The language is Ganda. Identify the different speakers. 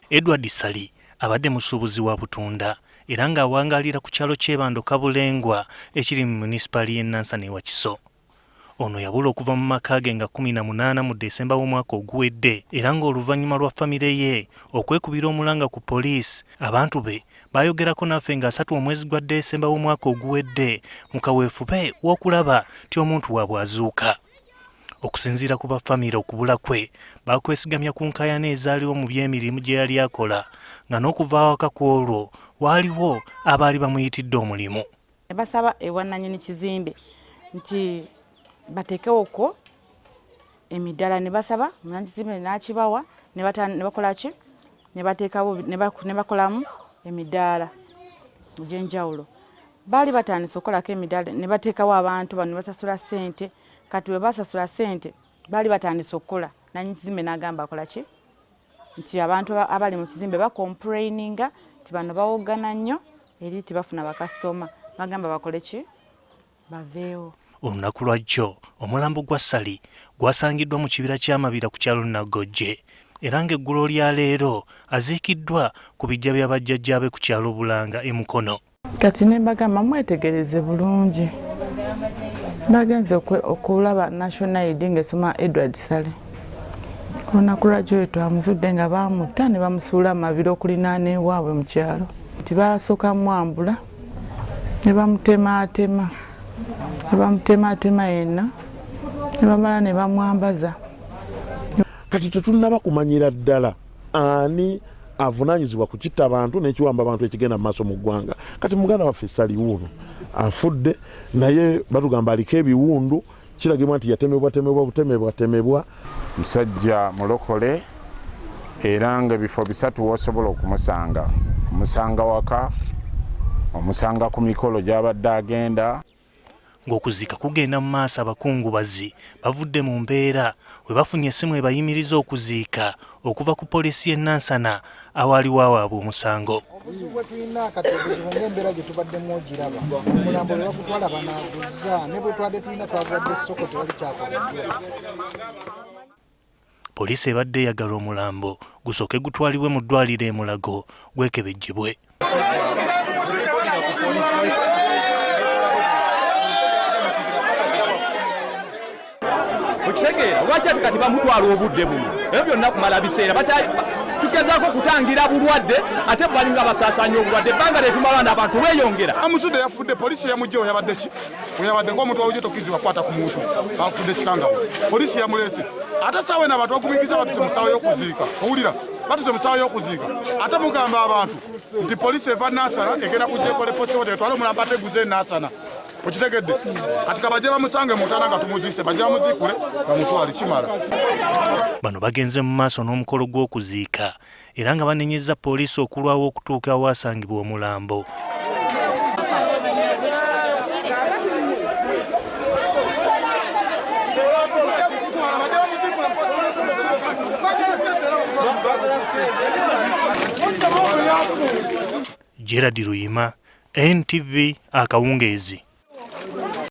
Speaker 1: Edward Ssali abadde musuubuzi wa butunda era ng'awangaalira ku kyalo Kyebando Kabulengwa ekiri mu munisipaali y'e Nansana e Wakiso. Ono yabula okuva mu maka ge nga 18 mu Desemba w'omwaka oguwedde era ng'oluvannyuma lwa famire ye okwekubira omulanga ku poliisi, abantu be baayogerako naffe nga 30 omwezi gwa Desemba w'omwaka oguwedde mu kaweefube w'okulaba nti omuntu waabwe azuuka. Okusinziira ku ba famire okubula kwe baakwesigamya ku nkaayana ezaaliwo mu by'emirimu gye yali akola nga n'okuva awaka ku olwo waaliwo abaali bamuyitidde omulimu.
Speaker 2: Ne basaba ewa nnannyini kizimbe nti bateekewoko emidaala ne basaba nnannyini kizimbe n'akibawa ne bakola ki ne bateekawo ne bakolamu emidaala egy'enjawulo. Baali batandise okukolako emidaala ne bateekawo abantu bano ne basasula ssente. Kati bwe basasula ssente baali batandise okukola nannyini kizimbe n'agamba akola ki nti abantu abali mu kizimbe bakomplaininga nti bano bawoggana nnyo eri tebafuna bakasitoma, bagamba bakole ki baveewo.
Speaker 1: Olunaku lwa jjo omulambo gwa Ssali gwasangiddwa mu kibira ky'Amabira ku kyalo Naggojje era ng'eggulo lya leero aziikiddwa ku biggya bya bajjajjaabe ku kyalo Bulanga e Mukono.
Speaker 3: Kati ne mbagamba mwetegereze bulungi, bagenze okulaba National ID ng'esoma Edward Ssali. Olunaku lwa jjo twamuzudde nga baamutta ne bamusuula mu mabira okulinaana ewaabwe mu kyalo. Nti baasooka mwambula ne bamutemaatema, ne bamutemaatema yenna ne bamala ne bamwambaza.
Speaker 4: Kati tetunnaba kumanyira ddala ani avunaanyizibwa ku kitta bantu n'ekiwamba bantu ekigenda mu maaso mu ggwanga. Kati muganda waffe Ssali wuuno afudde, naye batugamba aliko ebiwundu, kiragibwa nti yatemebwatemebwa butemebwatemebwa.
Speaker 5: Musajja mulokole era ng'ebifo bisatu w'osobola okumusanga, omusanga waka, omusanga ku mikolo gy'abadde agenda.
Speaker 1: Ng'okuziika kugenda mu maaso, abakungubazi bavudde mu mbeera we bafunye essimu ebayimiriza okuziika okuva ku poliisi y'e Nansana awaali wawaabwa omusango.
Speaker 6: Obuzibu bwe tulina kati, obuzibu ng'embeera gye tubaddemu ogiraba, omulambo bwe bagutwala banaaguza ne bwe twadde tulina twaguwadde essoko tewali kyakoleddwa.
Speaker 1: Poliisi ebadde eyagala omulambo gusooke gutwalibwe mu ddwaliro e Mulago gwekebejjebwe.
Speaker 7: Okitegeera lwaki ate kati bamutwala obudde buno? Ebyo byonna kumala biseera, tugezaako kutangira bulwadde, ate balinga basaasaanya obulwadde. Ebbanga lyetumala n'abantu beeyongera.
Speaker 8: Amusudde yafudde, poliisi yamugyewo yabadde ki weyabadde ng'omuntu wawuje tokkirizibwa kukwata ku muntu afudde kikangabo. Poliisi yamuleese ate saawa eno abantu bagumiikiriza batuse mu ssaawa y'okuziika. Owulira batuse mu ssaawa y'okuziika, ate mugamba abantu nti poliisi eva Nansana egenda kujja ekole postmortem etwale omulambo ate eguze Nansana. Okitegedde? Kati kabajje bamusange mu ntaana nga tumuziise, bajje bamuziikule bamutwale kimala.
Speaker 1: Bano bagenze mu maaso n'omukolo gw'okuziika era nga banenyezza poliisi okulwawo okutuuka awaasangibwa omulambo. Gerard Luyima, NTV akawungeezi.